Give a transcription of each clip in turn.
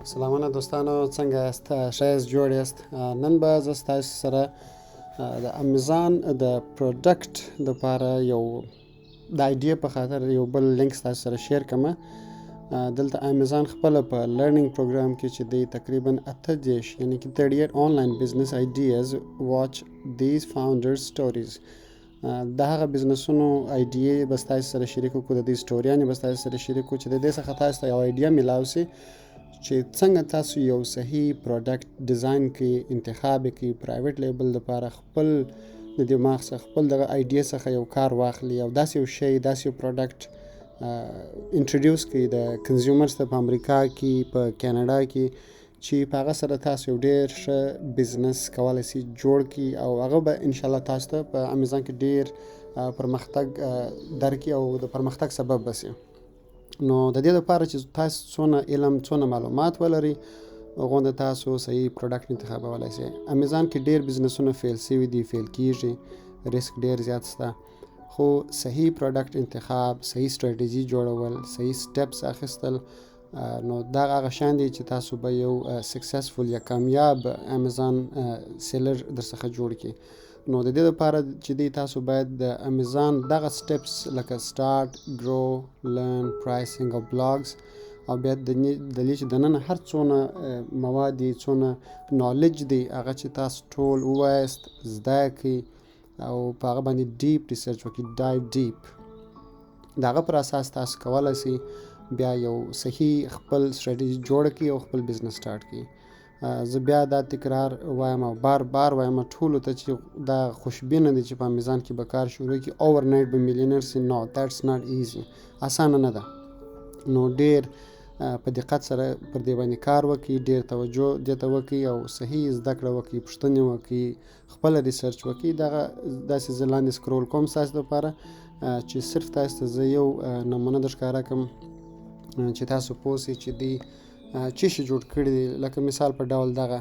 سلامونه دوستانو، څنګه یاست؟ ښه یاست، جوړ یاست؟ نن به زه ستاسو سره د امیزان د product دپاره یو د idea په خاطر یو بل لینک ستاسو سره share کړم. دلته امیزان خپله په learning program کې چې دی تقریبا 38، یعنی کې 38 online business ideas، watch these founders stories. د هغه بزنسونو idea به ستاسو سره شریک کړو، د دې سټوریانې به ستاسو سره شریک کړو چې د دې څخه تاسو ته یو idea میلاو سي چې څنګه تاسو یو صحیح product design کړئ، انتخاب یې کړئ، private label دپاره خپل د دماغ څخه، خپل دغه idea څخه یو کار واخلي او داسې یو شی، داسې یو product introduce کړئ د consumers ته په امریکا کې، په کاناډا کې، چې په هغه سره تاسو یو ډېر ښه business کولی سئ جوړ کړئ او هغه به انشاءالله تاسو ته په امیزان کې ډېر پرمختګ درکړي او د پرمختګ سبب به سي. نو د دې لپاره چې تاسو څونه علم، څونه معلومات ولرئ، غونده تاسو صحیح product انتخابولی سئ. امیزان کې ډېر بزنسونه fail سوي دي، fail کیږي، ریسک ډېر زیات شته، خو صحیح product انتخاب، صحیح استراتیژي جوړول، صحیح steps اخیستل، نو دا هغه شیان دي چې تاسو به یو successful یا کامیاب امیزان seller در څخه جوړ کړي. نو د دې لپاره چې دی تاسو باید د امیزان دغه steps لکه start، grow، learn، pricing او blogs او بیا د دې چې دننه هر څونه مواد دي، څونه knowledge دی، هغه چې تاسو ټول ووایاست، زده یې کړئ او په هغه باندې deep research وکړئ، dive deep. د هغه پر اساس تاسو کولی سئ بیا یو صحیح خپل استراتیژي جوړه کړئ او خپل business start کړئ. زه بیا دا تکرار وایم او بار بار وایم ټولو ته چې دا خوشبینه دي چې په امیزان کې به کار شروع کړي، overnight به millionaire سي. No, that's not easy، اسانه نه ده. نو ډېر په دقت سره پر دې باندې کار وکړئ، ډېر توجه دې ته وکړئ او صحیح زده کړه وکړئ، پوښتنې وکړئ، خپله research وکړئ. دغه داسې زه لاندې scroll کوم ستاسو دپاره چې صرف تاسو ته زه یو نمونه در ښکاره کړم چې تاسو پوه سئ چې دوی څه شي جوړ کړي دي. لکه مثال په ډول دغه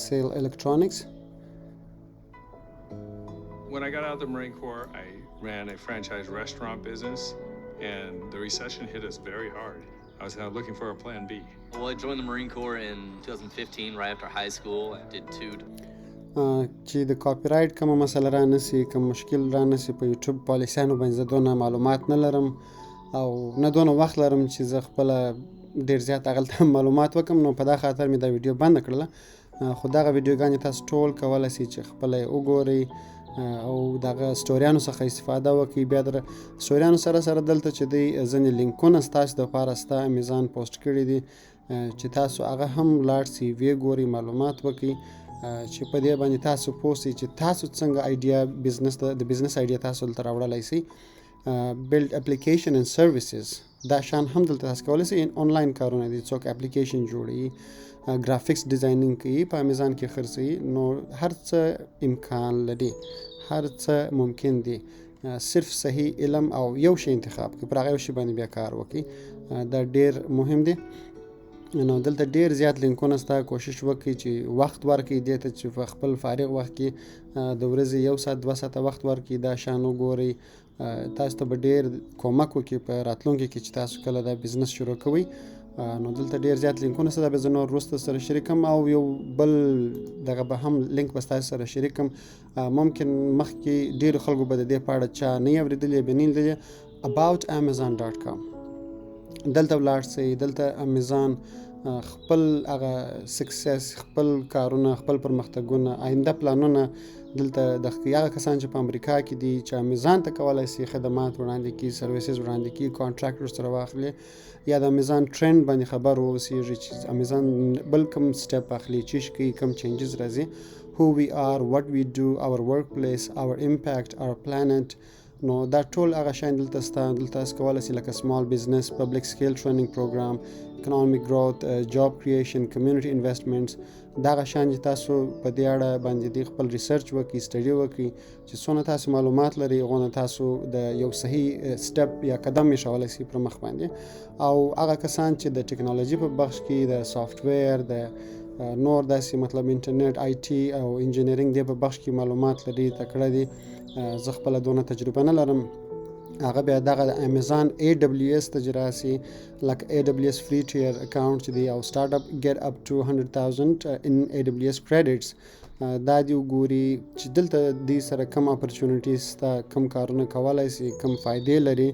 Sale Electronics. When I got out of the Marine Corps, I ran a franchise restaurant business, and the recession hit us very hard. I was looking for a plan B. Well, I joined the Marine Corps in 2015, right after high school. I did two. چې د copyright کومه مسله را نه سي، کوم مشکل را نه سي په یوټیوب پالیسیانو باندې، زه دونه معلومات نه لرم او نه دونه وخت لرم چې زه خپله ډېر زیات هغلته معلومات وکړم، نو په دا خاطر مې دا ویډیو بنده کړله. خو دغه ویډیوګانې تاسو ټول کولی سئ چې خپله یې وګورئ او دغه سټوریانو څخه استفاده وکړئ. بیا د سټوریانو سره سره دلته چې دی ځینې لینکونه ستاسو دپاره سته، امیزان post کړي دي چې تاسو هغه هم لاړ سئ، ویې ګورئ، معلومات وکړئ چې په دې باندې تاسو پوه سئ چې تاسو څنګه idea business د business idea تاسو دلته راوړلی سئ. Build application and services، دا شان هم دلته تاسو کولی سئ. آنلاین کارونه دي، څوک اپلیکیشن جوړوي، graphics designing کوي، په امیزان کې خرڅوي، نو هر څه امکان لري، هر څه ممکن دي. صرف صحیح علم او یو شی انتخاب کړئ، پر هغه یو شی باندې بیا کار وکړئ، دا ډېر مهم دی. نو دلته ډېر زیات لینکونه سته، کوشش وکړئ چې وخت ورکړئ دې ته چې په خپل فارغ وخت کې د ورځې یو ساعت دوه ساعته وخت ورکړئ، دا شیان وګورئ. تاسو ته به ډېر کومک وکړي په راتلونکي کې چې تاسو کله دا business شروع کوئ. نو دلته ډېر زیات لینکونه سته، دا به زه نور وروسته سره شریک کړم او یو بل دغه به هم لینک به ستاسو سره شریک کړم. ممکن مخکې ډېرو خلکو به د دې په اړه چا نه یې اورېدلي یا به نه یې لیدلي. aboutamazon.com دلته ولاړ سئ. دلته امیزان خپل هغه success، خپل کارونه، خپل پرمختګونه، آینده پلانونه دلته د هغه کسان چې په امریکا کې دي چې امیزان ته کولی سي خدمات وړاندې کړي، services وړاندې کړي، contract ورسره واخلي، یا د امیزان trend باندې خبر واوسېږي چې امیزان بل کوم step اخلي، چیش کوي، کوم changes راځي. Who we are, what we do, our workplace, our impact, our planet. نو دا ټول هغه شیان دلته سته. دلته تاسو کولی سئ لکه small business، public skill training program، economic growth، job creation، community investments، دغه شیان چې تاسو په دې اړه باندې دی خپل research وکړئ، study وکړئ چې څونه تاسو معلومات لرئ، هغونه تاسو د یو صحیح step یا قدم ایښولی سئ پر مخ باندې. او هغه کسان چې د ټکنالوژي په بخش کې، د software، د نور داسې مطلب انټرنیټ، IT او engineering دې په بخش کې معلومات لري، تکړه دي، زه خپله دونه تجربه نه لرم، هغه بیا دغه د امیزون ای ډبلیو اس ته چې راسي، لکه ای ډبلیو اس فری ټیر اکاونټ چې دی او سټارټ اپ ګیټ اپ ټو 100,000 ان ای ډبلیو اس کریډټس، دا دی وګوري چې دلته دوی سره کوم اپرچونټیز شته، کوم کارونه کولای سي، کوم فایدې لري.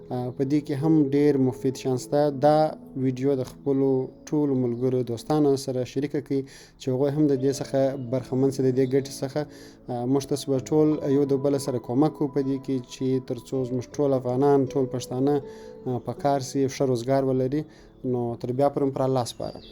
په دې کې هم ډیر مفید شیان شته. دا ویډیو د خپلو ټولو ملګرو دوستانو سره شریکه کړئ چې هغوی هم د دې څخه برخمن سي، د دې ګټې څخه. موږ تاسو به ټول یو د بل سره کومک وکړو په دې کې چې تر څو زموږ ټول افغانان، ټول پښتانه په کار سي، ښه روزګار ولري. نو تر بیا پورې پر الله سپارم.